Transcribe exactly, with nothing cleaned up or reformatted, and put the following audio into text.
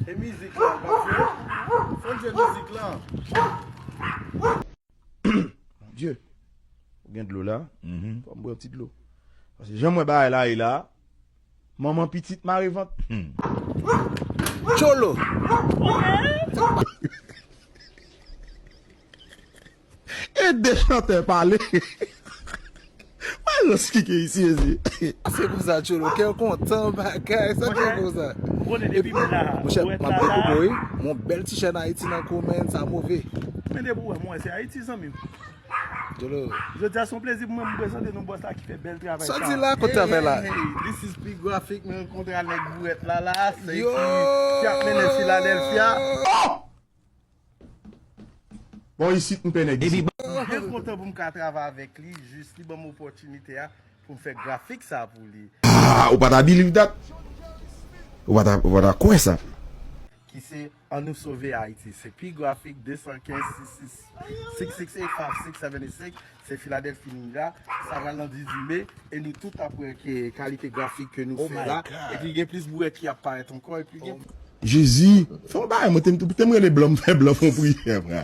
E mizik la, Bondye. Fò n jwe mizik la. Bondye, ou gen dlo la? Fò m bwè yon ti dlo. Paske jan m wè bagay la ye la, manman pitit mare vant. Tcholo. E de chantè pale. Mwen reskike isi, ezi. Se konsa, Tcholo, kè w kontan bagay, sa te konsa. Ou konnen depi m la, monchè, m ap dekouvri yon bèl ti chèn Ayiti nan komen, sa move. Men depi w wè, mwen, se Ayiti, zanmi m. Tcholo. Jodi a, se yon plezi pou mwen, m prezante nou bòs la ki fè bèl travay sa. Sa w di la, kote afè la? Hey, this is P Graphic, mwen rankontre ak nèg bourèt la, la, se ki, ki ap mennen Philadelphia. Bon, isit m pè nèg isit. M byen kontan pou m ka travay avèk li, jis li ban m opòtinite a pou m fè grafik sa pou li. Ah, ou pa ta believe that? Ou pa ta, ou pa ta kwè sa? Ki se Ann Nou Sove Ayiti. Se P Graphic, de san kenz, six six, six six eight five six seven eight six. Se Philadelphia nou la. Sa pral nan dizuit me. E nou tout ap wè ke kalite grafik ke nou fè la. Epi gen plis bourèt ki ap parèt ankò. Epi gen Jezi, fè yon bagay, mwen te, te m rele blan, m fè blan fè yon priyè, frè.